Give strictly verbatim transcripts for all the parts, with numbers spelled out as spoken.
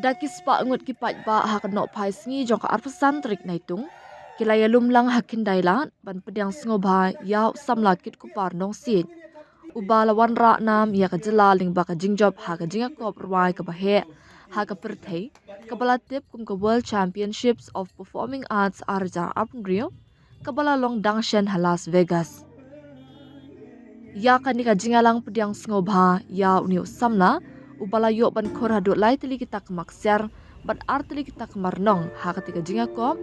Da ki spah ngut ki paidbah ha ka nohphai sngi jong ka arphew san tarik Naitung, ki la ïalum lang ha Khyndailad ban pdiang sngewbha ïa u samla Kitkupar Nongsiej, uba la wanrah nam ïa ka jylla lyngba ka jingjop ha ka jingïakop rwai kaba heh ha ka pyrthei, kaba la tip kum ka World Championships of Performing Arts ar hajar arphew hynriew, kaba la long dang shen ha Las Vegas. Ïa kane ka jingïalang pdiang sngewbha ïa une u samla, uba la ïoh ban khur haduh lai tylli ki takma ksiar bad ar tylli ki takma rnong ha kata ka jingïakop,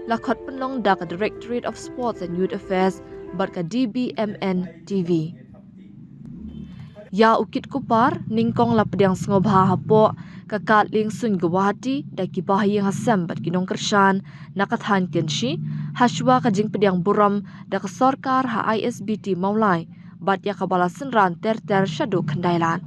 la khot pynlong da ka Directorate of Sports and Youth Affairs bad ka D B M N T V. Ïa u Kitkupar, nyngkong la pdiang sngewbha hapoh ka kad liengsuiñ Guwahati da ki bahaïing hasem bad ki nongkyrshan na ka thaiñ Kynshi, hashwa ka jingpdiang burom da ka sorkar ha I S B T Mawlai, bad ïa kaba la synran ter ter shaduh Khyndailad.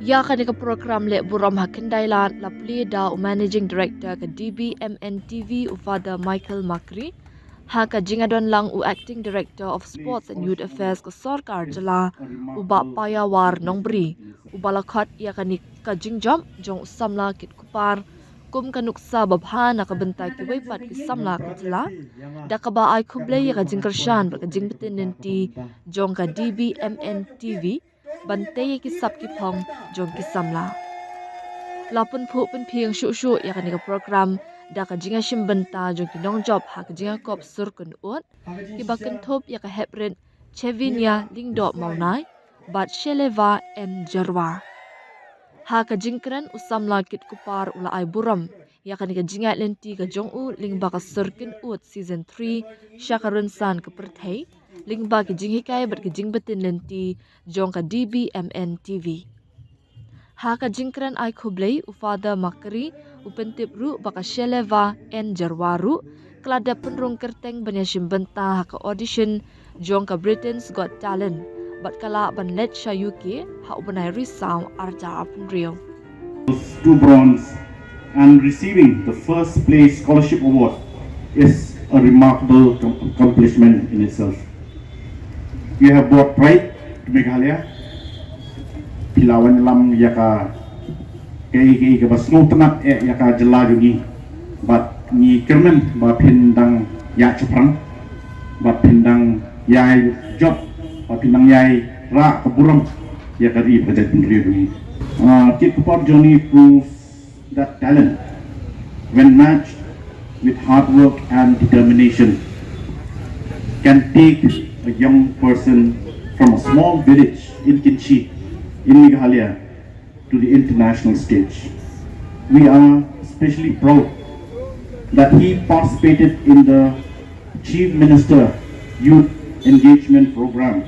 Ïa kane ka program leh burom ha Khyndailad la plie da u Managing Director ka D B M N T V, u Father Michael Makri, ha ka jingïadon lang u Acting Director of Sports and Youth Affairs ka sorkar jylla, u Bah Paiawar Nongbri, uba la khot ïa kane ka jingjop jong u samla Kitkupar kum ka nuksa babha na ka bynta kiwei pat ki samla ka jylla, da kaba ai khublei ïa ka jingkyrshan bad ka jingbtin lynti jong ka D B M N T V ban tei ïa ki sap ki phong jong ki samla. La pynphuh pynphieng shuh shuh ïa kane ka program da ka jingïashim bynta jong ki nongjop ha ka jingïakop sur kynud, kiba kynthup ïa ka heprit Chevinia Lyngdoh Mawnai bad Sheleva N Jyrwa. Ha ka jingkren, u samla Kitkupar u la ai burom ïa kane ka jingïaid lynti ka jong u lyngba ka sur kynud season three sha ka rynsan ka pyrthei, lyngba ki jinghikai bad ki jingbtin lynti jong ka D B M N T V. Ha ka jingkren ai khublei, u Father Makri u pyntip ruh ba ka Sheleva N Jyrwa ruh ka la dep pynrung kyrteng ban ïashim bynta ha ka audition jong ka Britain's Got Talent, bad ka lah ban leit sha U K ha u bnai Risaw ar hajar arphew hynriew. Two bronze and receiving the first place scholarship award is a remarkable com- accomplishment in itself. You have brought pride to Meghalaya. Phi la wan lam ïa ka, kaei kaei kaba sngewtynnat eh ïa ka jylla jong ngi. Bad ngi kyrmen ba phin dang ïa shaphrang, ba phin dang ïa jop, ba phin dang ïa rah ka burom ïa ka ri bad ka jaitbynriew jong ngi. Uh, Kitkupar journey proves that talent, when matched with hard work and determination, can take a young person from a small village in Kynshi, in Meghalaya, to the international stage. We are especially proud that he participated in the Chief Minister Youth Engagement Program,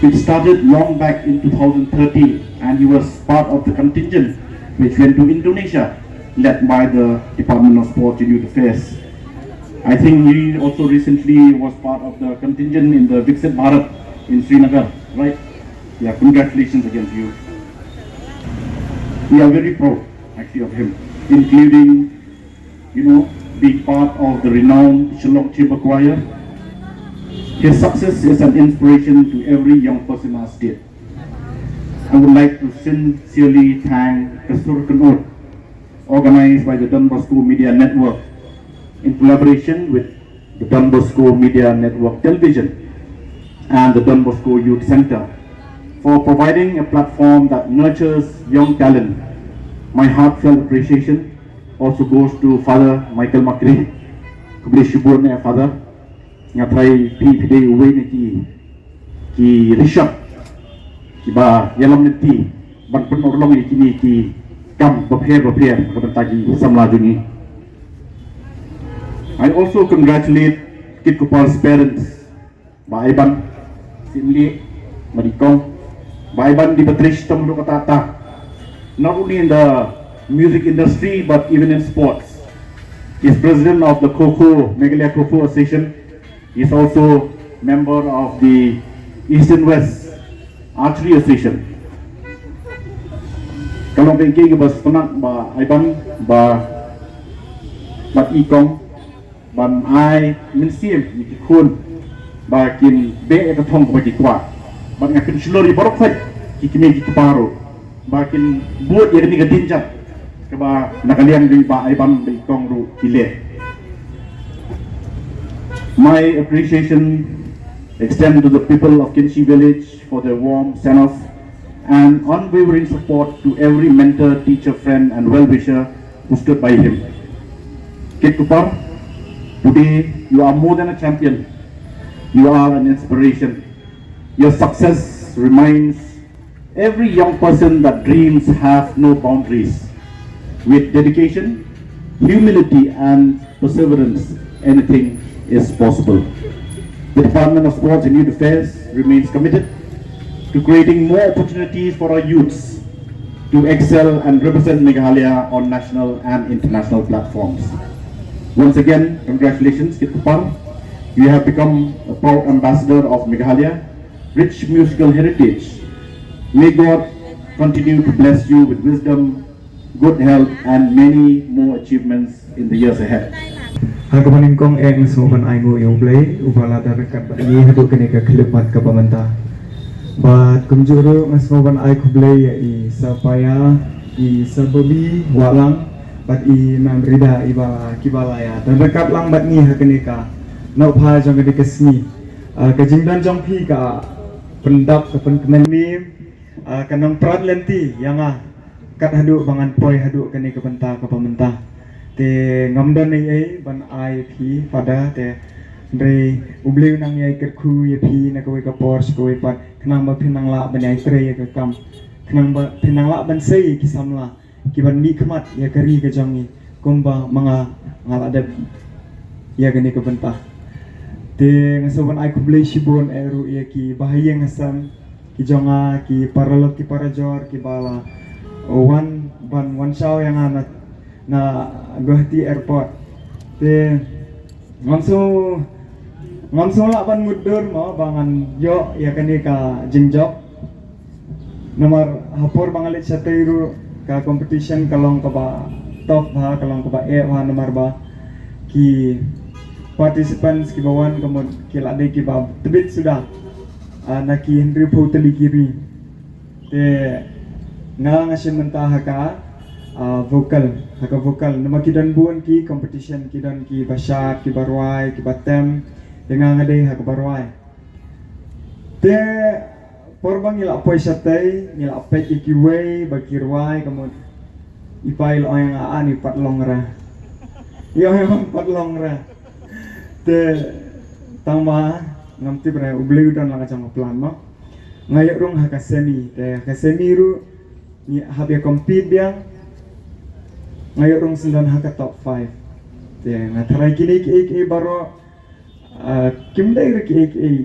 which started long back in two thousand thirteen, and he was part of the contingent which went to Indonesia, led by the Department of Sports and Youth Affairs. I think he also recently was part of the contingent in the Viksit Bharat in Srinagar, right? Yeah, congratulations again to you. We are very proud, actually, of him, including, you know, being part of the renowned Shillong Chamber Choir. His success is an inspiration to every young person in our state. I would like to sincerely thank the Sur Kynud, organized by the Don Bosco Media Network in collaboration with the Don Bosco Media Network Television, and the Don Bosco Youth Centre for providing a platform that nurtures young talent. My heartfelt appreciation also goes to Father Michael Makri. Khublei shibun, eh, Father. Nga trai phi phi dei uwei na ki, ki rishap kiba ïalam lynti ban pynurlong ïa kine ki kam bapher bapher ka bynta ki samla jong ngi. I also congratulate Kit Kupar's parents, Bah Aiban, Simli, Marikong, Bah Aiban di Patrish Tomru Katata, not only in the music industry but even in sports. He's president of the Kho Kho, Meghalaya Kho Kho Association. He's also member of the Eastern West Archery Association. Ka long ka ïing kaba sngewtynnat Bah Aiban, Bah, Bah Ikong, ban ai mynsiem ïa ki khun ba kin beh ïa ka thong kaba ki kwah. Bad nga pynshlur ïa baroh khoit ki kmie ki kpa ruh ba kin bud ïa kane ka jingjia kaba na ka liang jong Bah Aiban Bah Ikong ruh ki leh. My appreciation extend to the people of Kynshi village for their warm send-off and unwavering support to every mentor, teacher, friend, and well-wisher who stood by him. Kit Kupar, today you are more than a champion. You are an inspiration. Your success reminds every young person that dreams have no boundaries. With dedication, humility, and perseverance, anything is possible. The Department of Sports and Youth Affairs remains committed to creating more opportunities for our youths to excel and represent Meghalaya on national and international platforms. Once again, congratulations, Kit Kupar. You have become a proud ambassador of Meghalaya rich musical heritage. May God continue to bless you with wisdom, good health, and many more achievements in the years ahead. Ha kaba nyngkong eh nga sngewbha ban ai nguh ïa U Blei uba la don ryngkat bad ngi haduh kane ka khyllipmat kaba mynta. Bad kumjuh ruh nga sngewbha ban ai khublei ïa i Sir Paya, i Sir Bobby Wahlang bad i Ma'am Rida iba la, kiba la ïa don ryngkat lang bad ngi ha kane ka nongphai jong kane ka sngi. Ah, ka jingdon jong phi ka pyndap, ka pynkmen, ah, ka nang prat lynti ïa nga kat haduh ba ngan poi haduh kane ka bynta kaba mynta. Te ngam don ei ei ban ai phi, Father, te hynrei U Blei u nang ïai kyrkhu ïa phi na kawei ka por sha kawei pat, khnang ba phin nang lah ban ïai trei ïa ka kam, khnang ba phin nang lah ban sei ïa ki samla kiban mihkhmat ïa ka ri ka jong ngi kumba ma nga nga la dep ïa kane ka bynta. Te nga sngewbha ban ai khublei shibun eh ruh ïa ki bahaïing hasem ki jong nga, ki paralok ki parajor kiba la wan ban wan shaw ïa nga na, na Guwahati Airport. Te ngam sngew, ngam sngew lah ban mutdur mo ba ngan ïoh ïa kane ka jingjop. Namar ha por ba nga leit shatei ruh ka competition ka long kaba tough bha, ka long kaba eh bha, namar ba ki participants kiba wan ka mut ki la dei kiba tbit suda, ah, na ki hynriewphew tylli ki ri. Te nga, nga shim bynta ha ka, ah, vocal, ha ka vocal. Namar ki don bun ki competition, ki don kiba shad, kiba rwai, kiba tem. Te nga nga dei ha kaba rwai. Te por ba ngi la poi shatei, ngi la peit ïa kiwei ba ki rwai ka mut i Pa i la ong ïa nga, ani pat long re. I ong ïa nga pat long re. Te tang ba ngam tip re, U Blei u don la ka jong ka plan mo. Nga ïoh rung ha ka semi, te ha ka semi ruh ngi hap ïa compete biang. Nga ïoh rung syndon ha ka top five. Te nga tharai kine kiei kiei baroh, ah, kim dei re kiei kiei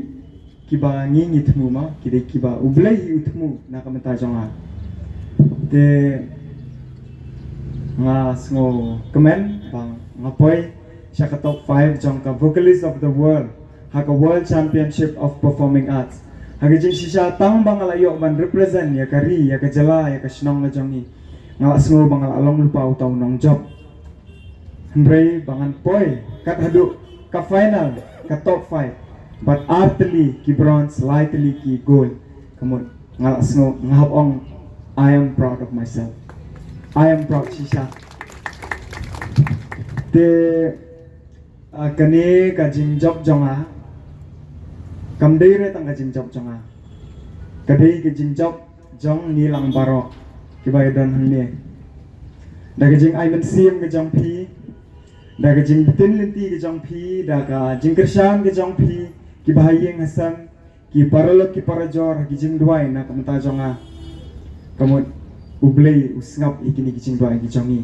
kiba ngi ngi thmu mo, ki dei kiba U Blei hi u thmu na ka bynta jong nga. Te nga sngewkmen ba nga poi sha ka top five jong ka Vocalist of the World ha ka World Championship of Performing Arts. Ha ka jingshisha tang ba nga la ïoh ban represent ïa ka ri, ïa ka jylla, ïa ka shnong ka jong ngi, nga la sngew ba nga la long lypa uta u nongjop. Hynrei ba ngan poi kat haduh ka final, ka top five, bad ar tylli ki bronze, lai tylli ki gold, ka mut nga la sngew, nga hap ong, I am proud of myself. I am proud shisha. Te, ah, kane ka jingjop jong nga, Kam dei re tang ka jingjop jong nga. Ka dei ka jingjop jong ngi lang baroh kiba ïadon hangne. Da ka jingai mynsiem ka jong phi, da ka jingbtin lynti ka jong phi, da ka jingkyrshan ka jong phi, kiba ha ïing ha sem, ki paralok ki parajor, ki jingduwai na ka bynta jong nga. Ka mut U Blei u sngap ïa kine ki jingduwai ki jong ngi.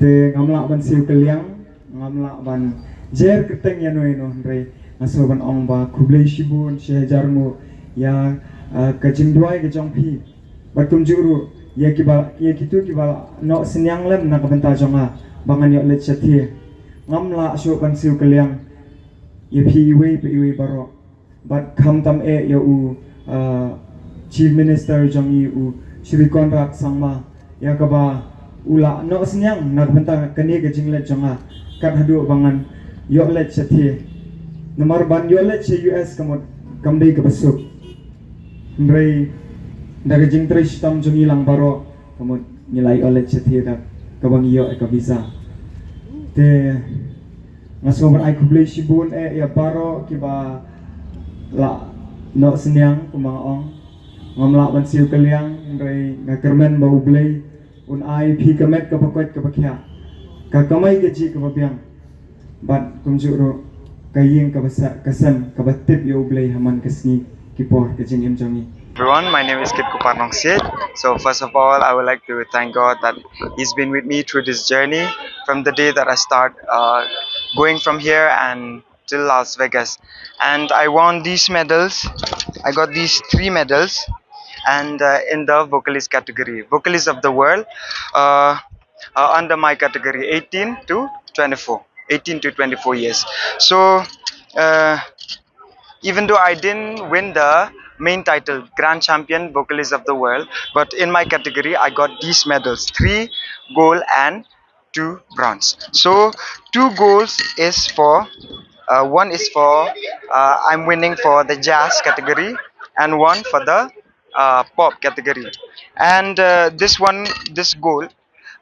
Te ngam lah ban siew kylliang, ngam lah ban jer kyrteng ïano ïano, hynrei nga sngew ban ong ba khublei shibun, shi hajar nguh ïa, ah, ka jingduwai ka jong phi. Bad kumjuh ruh ïa kiba, ïa kito kiba la noh synñiang lem na ka bynta jong nga ba ngan ïoh leit shathie. Ngam lah shuh ban siew kylliang ïa phi iwei pa iwei baroh. Bad khamtam eh ïa u, uh, Chief Minister jong ngi, u Shri Conrad Sangma, ïa kaba u la noh synñiang na ka bynta kane ka jingleit jong nga, kat haduh ba ngan ïoh leit shathie. Namar ban ïoh leit sha U S ka mut kam dei kaba suk. Hynrei da ka jingtrei shitom jong ngi lang baroh, ka mut ngi la ïoh leit shathie da kaba ngi ïoh ïa ka visa. Te nga sngew ban ai khublei shibun eh ïa baroh kiba la noh synñiang, kumba nga ong. Ngam lah ban siew kylliang, hynrei nga kyrmen ba U Blei un ai phi ka met kaba koit kaba khiah, ka kamai kajih kaba biang, bad kumjuh ruh ka ïing kaba sah, ka sem kaba tip ïa U Blei ha man ka sngi ki por ka jingim jong ngi. Everyone, my name is Kipkupar Nongsiej. So first of all, I would like to thank God that He's been with me through this journey from the day that I start, uh, going from here and till Las Vegas. And I won these medals. I got these three medals, and, uh, in the vocalist category, vocalist of the world, uh, uh, under my category, eighteen to twenty-four, eighteen to twenty-four years. So, uh, even though I didn't win the main title, Grand Champion Vocalist of the World, but in my category, I got these medals, three gold and two bronze. So two golds is for, uh, one is for, uh, I'm winning for the jazz category, and one for the, uh, pop category. And, uh, this one, this gold,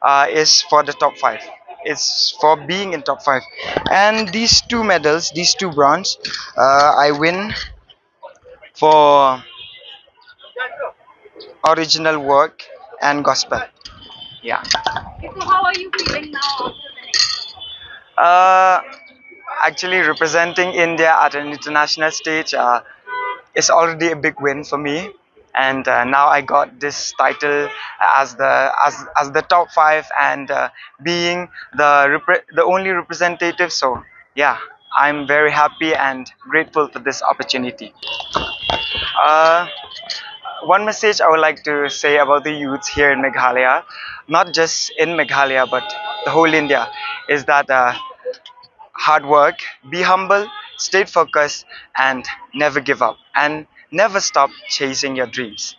uh, is for the top five. It's for being in top five. And these two medals, these two bronze, uh, I win for original work and gospel. Yeah. Okay, so how are you feeling now after winning? Uh, actually, representing India at an international stage, uh, is already a big win for me. And, uh, now I got this title as the, as, as the top five, and, uh, being the repre- the only representative. So yeah, I'm very happy and grateful for this opportunity. Uh, one message I would like to say about the youths here in Meghalaya, not just in Meghalaya, but the whole India, is that, uh, hard work, be humble, stay focused, and never give up, and never stop chasing your dreams.